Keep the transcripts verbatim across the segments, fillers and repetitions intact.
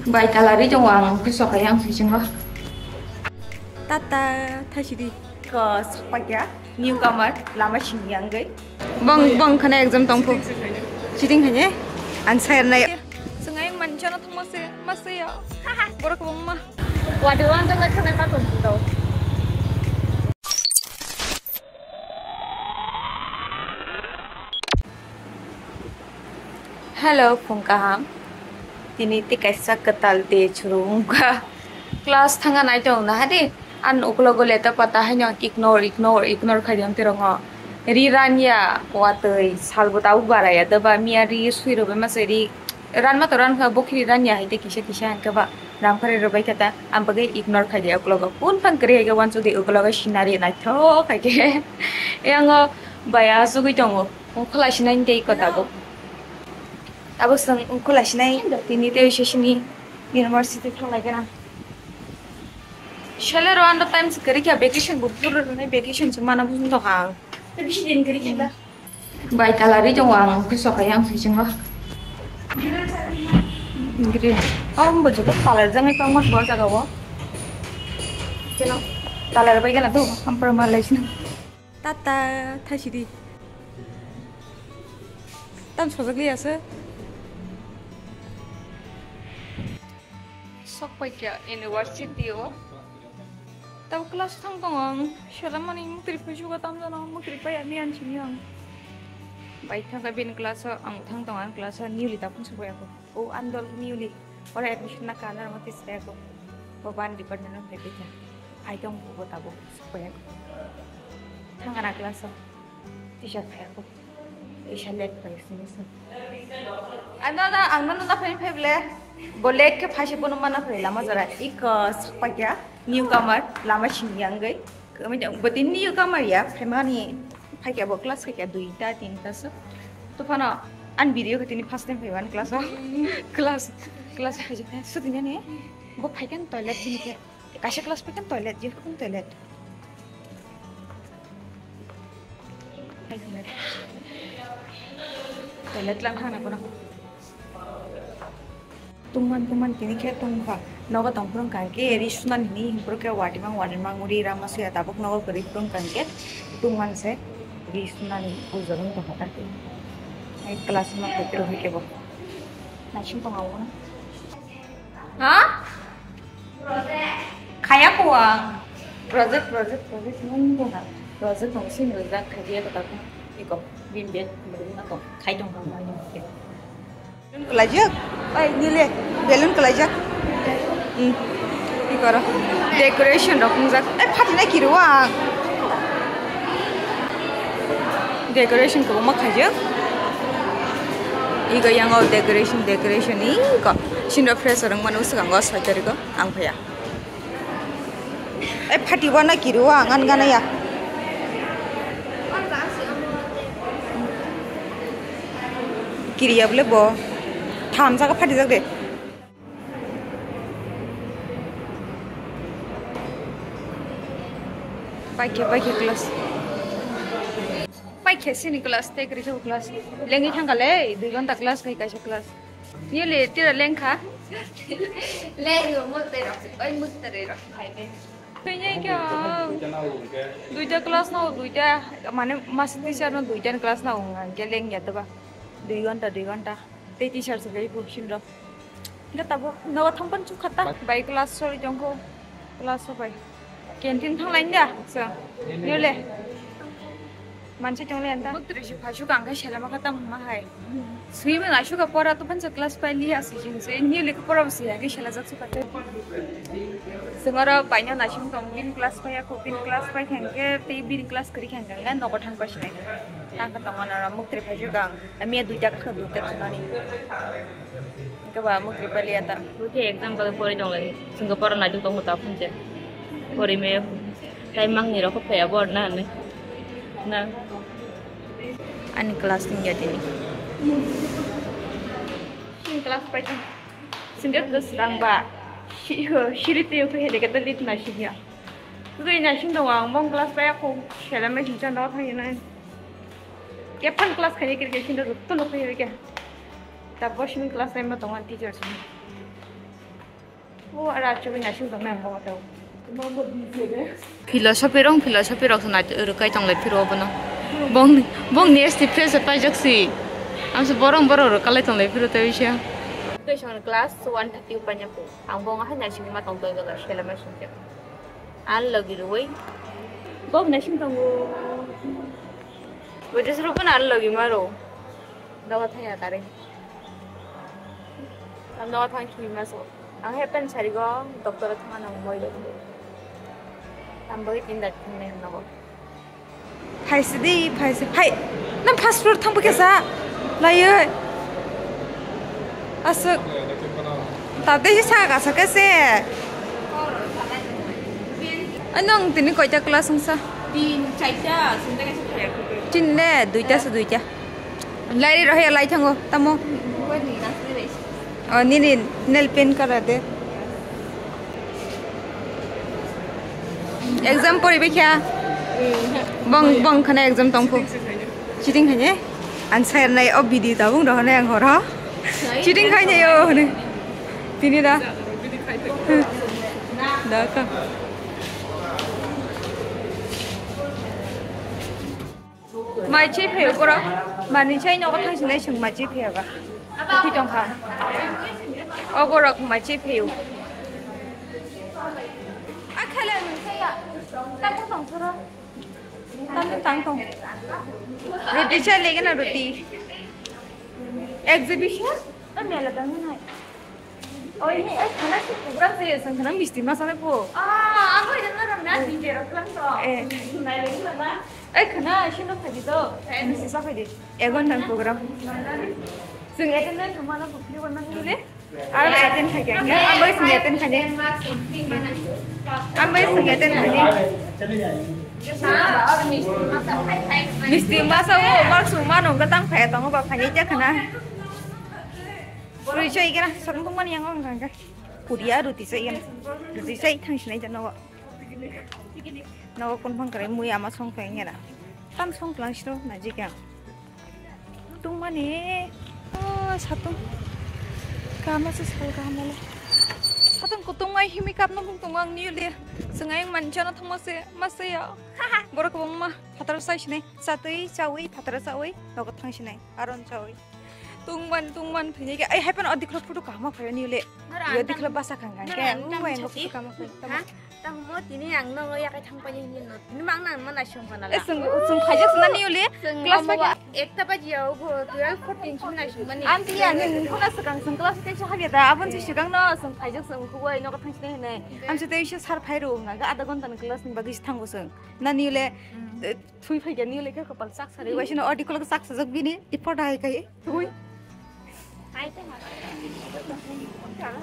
Bai talari tongo ang khe sokai ang bisingo. Tata thaisidi. Ko sakpakya newcomer lama simi yang gai. Bang bang khana exam tongphu. Cheating khanye ang sayar nai. Sungai manchana thangma se masa ya. Borok bang ma. Wadi wan jang khana ka tong tau. Hello, phung kaham. Tini tei kaisa kwtal day chwrwng wngkha. Class thangna nai tong na hadi. An uklogo leta pata haino ignore, ignore, ignore khai di ang tirwngo. Ri ranya watwi salbo tabuk baraya doba miya ri sui rwbai masa ri ranma to rankha bokhi ri ranya hai tei kisa kisa hwnkhe ba ramphari rwbai khe ta ang bagwi ignore khai di uklogo. Kun phang kwrwi hai khe wansuk di uklogo scenery naithok hai khe. Yango baya asugwi tongo. Ungkula sinai tei ko tabuk. Tabuk swng ungkula sinai tini tei sesini university thang lai gana. Sele ro ando time se kari kya vacation bu pura ro nai vacation se mana bu ndo ha. Bisi din kari kya. Bai talari jong ang kuso kaya ang sising lo. Green. Om bojo ko talar jang ai pang mas bor jaga bo. Keno talar bai gana do ampar malai sini. Tata thaisidi. Tam sojak liya se. Sok paikya university o. Tabo class thang tong ang. Sela mani mukri phujuga tam jana mukri paya ni an sini ang. Bai thang ka bin class o ang thang tong ang class o newly tapun sokoi ako. O andol newly. Ora admission na kana mati se ako. Bo ban department o phai pita. Ai tong bo tabo sokoi ako. Thang ana class o. Teacher phai ako. Isa late phai sini sa. Ano na ang nana na phai phai ble. Bo late ke phai se bono mana phai lama jara. Iko sakpakya newcomer lama sini yang gai. Kami jang bo tin newcomer ya. Phai mani phai kya bo class kya duita tinta so. To phano an video ke tini first time phai wan class o. Class class phai jang. So tini ni bo phai kan toilet bini ke. Kaisa class phai kan toilet je kun toilet. Toilet lang thangna kono. Tungman tungman tini khe tungkha. Nogo tongphuru kangkhe ri sunani hini himphuru khe watimang watimang ri rama suya tabuk nogo kwrwi phuru kangkhe tungman se ri sunani ujorong tongkha ta. Ai class ma khe kebo. Naising tongo. Ha? Khaya ko ang. Project, project, project, nung ko na. Project nung sin nung dak khaji ya kata ko. Iko, bin bet, bin na ko. Khai dong ko. Balloon kelaijak. Ai, nile. Balloon kelaijak. Hmm. Iko ro. Decoration rok wngjak. Eh, phatina kiri wang. Decoration kwbangma khaijak. Ego yango decoration, decoration ego. Sindor fresh orang manu swkango soi tariko ang phaya. Eh, phati wana kiriwa ang an gana ya. Kiriya bole bo. Tham saka phati jak de. Paikhe, paikhe class. Paikhe sini class, tei kwrwi khe bo class. Lengwi thangkha le, dui ghonta class khai kaisa class. Nili tira lengkha. Lengwi mutwi rok, oi mutwi rok khai le. Khainai khe ang. Duita class no, duita, mane mas teacher no duita class no, ang khe lengya toba. Dui ghonta, dui ghonta. Tei teacher se bai bo sindro. Hingke tabuk nogo thangpan chukha ta. Bai class sori tongkho. Class o bai. Canteen thang lain da. So. Yole. Manse tong lain da. Muktrisi phasuk ang khe selama kha tamo ma hai. Sui bai naisuk pora to phansa class pai liya si jing se. Ni le pora si ya ke sela jak sukha te. Sengora bai na naisuk tong bin class pai ya ko bin class pai khang ke tei bin class kri khang ke nogo thang pa sinai. Thang ka tong na muktrisi phasuk ang. Ami ya duita ka duita khunani. Ke ba mukri pali ata. Oke exam bagwi pori tong lai. Singko poro nai tong ta phunche. Pori me tai mang ni rokho phaya bor na ne. Na. Ani class ni ya tini. Sing class pai tong. Singko class rang ba. Siri te ko hele ka lit na sing ya. Tui na sing dong ang mong class pai ko. Sela me sing chan do thang na. Kephan class khaini kiri kiri sindor rukto nukho yoi khe. Ta bo simi class time ma tongo teacher simi. O, ara chubui naising tong nang bo to. Philosophy rong, philosophy rok swnai rwkai tong lai phiro bono. Bong, bong ni S T fresh paijak si. Amse borong borok rwkalai tong lai phiro tei bisa. Tei song class one thirty upanya po. Ang bong hai naising ma tong tong tong sela ma sung. An logi rwui. Bong naising tongo. Bujis rupun an logi maro. Dawa thaya kare. Ang dawa thang khi maso. Ang hepen sarigo doctor thang nang moi do. Ang bagi tindak thang nang no. Phaisi di, phaisi. Hai, nang first floor thang bukhe sa. Laioi. Asuk. Tate si sa ka sa ke se. Anong tini koita class ang sa? Tin, chaita, sinta ka sa. Tin le, duita sa duita. Lairi rohya lai thango, tamo. Oh, nini nail paint kara de. Exam pori bekha. Bong, bong khana exam tongphu. Cheating khanye? Ang sayar nai o bidi tabung rohane ang horo. Cheating khanye yo hone. Tini da. Da ka. Mai chi phayo borok, mani chai nogo thang sinai sung mai chi phayo ba. Khi tong kha. O borok mai chi phayo. A khala nung saya. Tamo tong thoro. Tamo tang tong. Roti chai lege na roti. Exhibition? Ami ala dang nai. Oi, ni, eh, khana si program se, sang khana misti masa na po. Ah, ang ko jana ram na, ni jero klang to. Eh. Nai le na. Eh, khana, si no khaji to. Eh, misti sa khaji. Egon dan program. Sing attendance mana bukli wana ni le. Ar attend khaji. Ang bai sing attend khaji. Ang bai sing attend khaji. Misti masa o, mark sung mano, gatang phai tongo ba phai ja khana. Puri chai kena, sakung tong mani yang ong kangka. Puri a roti chai kena. Roti chai thang sinai jano. Nogo kun phang kare mui ama song phai ngena. Tam song klang sino na jika. Tung mani. Oh, satung. Kama se sal kama le. Satung kutung ai himi kap no bung tung ang niu le. Sengai manchana thang mase, mase ya. Borok bung ma phatar sai sinai. Satui chaui phatar chaui nogo thang sinai. Aron chaui. Tungman, tungman, thini ke. Ai, hai pano adiklo photo kaham khayo ni le. Nara yo ang diklo tang-, basa kang kang nara ke. Ang tang Uwa, ang chati. Photo kaham khayo. Ha? Tamo tini ang no ya kai thang pani ni no. Tini mang nang mana sung mana la. Eh, sung, sung khaijak sung ni le. Sung class omo ba wa ke. Ekta baji ya ugo twelve fourteen sung na sung mani. Am tiya ni kuna sakang sung class ke sahab ya da. Abon si sugang no sung khaijak sung kuwa no ka thang sini ne. Am se te isa sar phai ro nga ga adha ghonta ni class ni bagi thang go sung. Na ni le. Mm. Eh, Thui phai gani le khe kopal sak sari. Waisino odi kolok sak sajak bini. Ipor dai kai. Thui.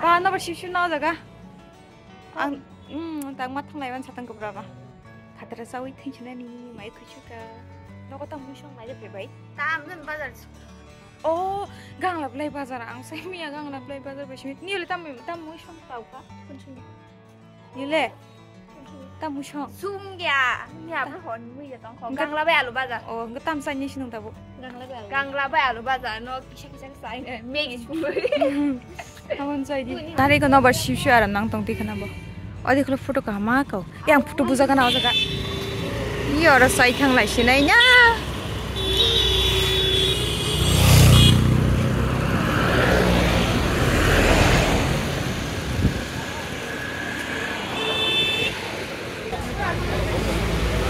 Ba na ba shishu na jaga. Ang, mm, tang ma thanglai ban satang kopra ba. Khatra sawi thinchina ni mai khuchuka. Nogo tang muisong mai de bai. Tam nen bazar. Oh, gangla blai bazar. Ang sai miya gangla blai bazar ba simi. Ni le tam, tam muisong tau ka. Kun simi. Yule. Tamo song. Sum ya. Ya bo hon mui ya tong kho. Gangla bai alu baja. Oh, gangla bai alu. Gangla bai alu baja no kisa kisa sai ne megi sum. Abon sai di. Tari ko nobar shishu aram nang tong tikana bo. Odi khlo photo kaham kho. Yang photo buja kana o jaga. Iyo ro sai thang lai sinai nya.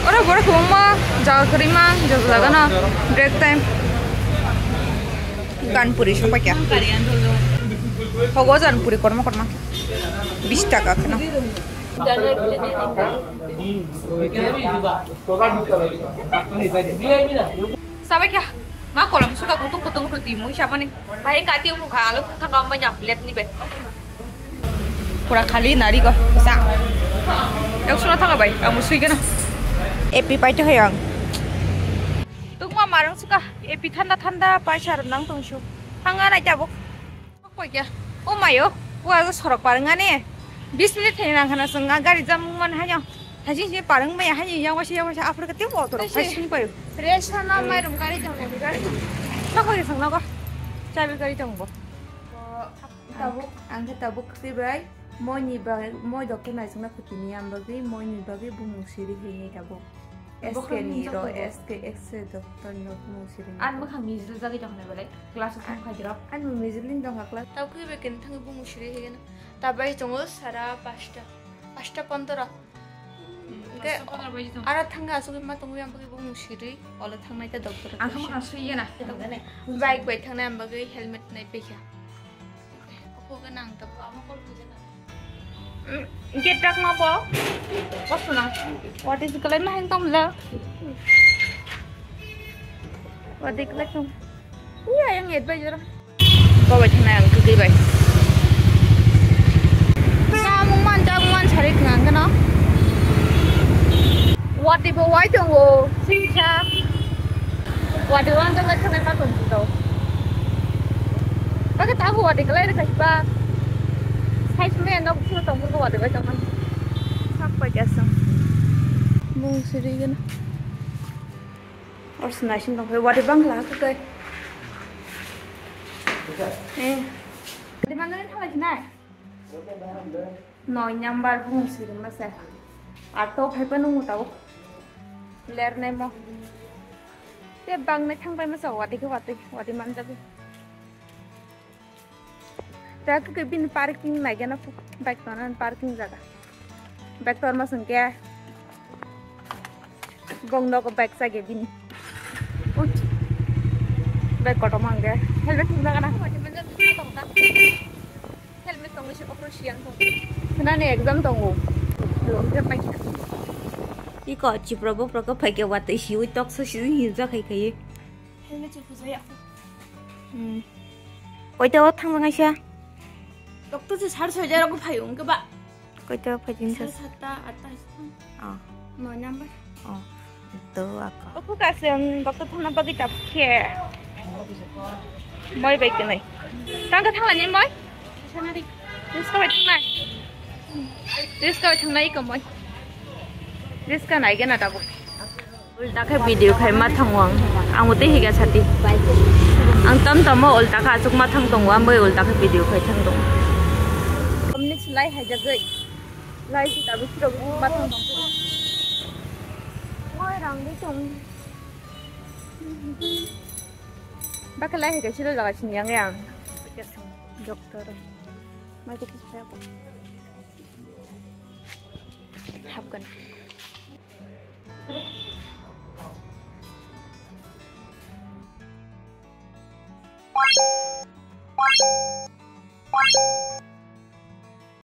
Oro borok kwbangma jaga kwrwima, jaga jaga no break time. Ganpuri song paikha. Hogo ganpuri korma korma. Bis taka kheno. Sabai kha, ma kolom suka kutung kutung tu timu siapa ni? Bai kati mu kha alu kha kamba nyap lep ni be. Pura khali nari go sa. Ek suna thanga bai, amu sui gana. Epi pai to hayang. Tuk ma marang suka, epi thanda thanda pai sar nang tong su. Thanga na jabo. Koi kya? O mayo, o ajo sorok parwng ani. Bis minute thani nang khana chwng a gari jam man haino. Thaising sing parwng maya haino yang waisa yang waisa aphuru khe tei motor rok phai sing paio. Rest hana mairum gari tong gari. Sakoi song nago. Chabi gari tong bo. Tabuk ang khe tabuk khri bai. Moi ni bagwi, moi doctor naisingna khuti ni, ang bagwi moi ni bagwi bumung siri hinwi tabuk. Bokhorok S K ni hinjak ro, tabuk. S K X-ray doctor no bumung siri hinwi Ang tabuk. Bwkhang mijil jagwi tongkha belai, class o thang khaidi rok. Ang bo mijil ni tongkha class. Tabuk bai kini thangwi bumung siri hinwi. Tabai tongo sara pasta, pasta pondro. Hwnkhe aro thangwi asugwi ma tongwi ang bagwi bumung siri, olo thangnai ta doctor. Ang thangma kha sui ya na. Bike bai thangnai ang bagwi helmet nai pekha. Okhogwi nang tabuk. Get back ma bo. What's wrong? What is kalai ma hang tong la? What is kalai tong? Iya yang advisor. Babai thangnai ang twi bai. Chamung man, chamung man sari khnang kheno. Wati bo wai tongo, singsa. Wati wan jang lai thangnai ma tong tong. Baka tabu wati kalai rwkha ba. Sai sumai nok suro tong ko wati bai tong man. Sak pai kasang. Mung siri gana. Or sna sing tong wati bangla ko kai. Eh. Di mana ni thalai sinai? Noi number bung siri masa. Ato phai pa nung tau. Ler nai mo. Te bang nai thang pai masa wati ke wati, wati man jabi. Te ke bini parking nai gana bike tona parking jaga. Bike tor ma sungke. Bong nogo bike sage bini. Ui. Bike kotor mangge. Helmet thum jaga na. Helmet tongwi se okro siyang tong. Khwnani exam tongo. Iko chipra bo proko phaikhe watwi siwi toksa si hinja khai khai. Helmet se khujaya. Hmm. Koita o thang jang aisa? Doctor se sar soi jaro ko phayo hwnkhe ba. Koita o phai din Sar sas? Satta, atta. Oh. Noi number. Oh. Do ako. Oku kasem doctor thangna bagwi tap khe. Moi bai kwnai. Tang ka thangla ni moi? Riska bai thangnai. Riska bai thangnai ko moi. Riska nai gana tabuk. Ulta khe video khai ma thango ang. Ang bo tei higa sati. Ang tam tamo ulta khe achuk ma thang tongo, ang bai ulta khe video khai thang tongo. Komni slai hai jagwi. Lai si tabu siro ma thang tong. Oi rang di tong. Bakhe lai hai siro jaga sini yang yang. Doctor. Mai ko. Hapkan.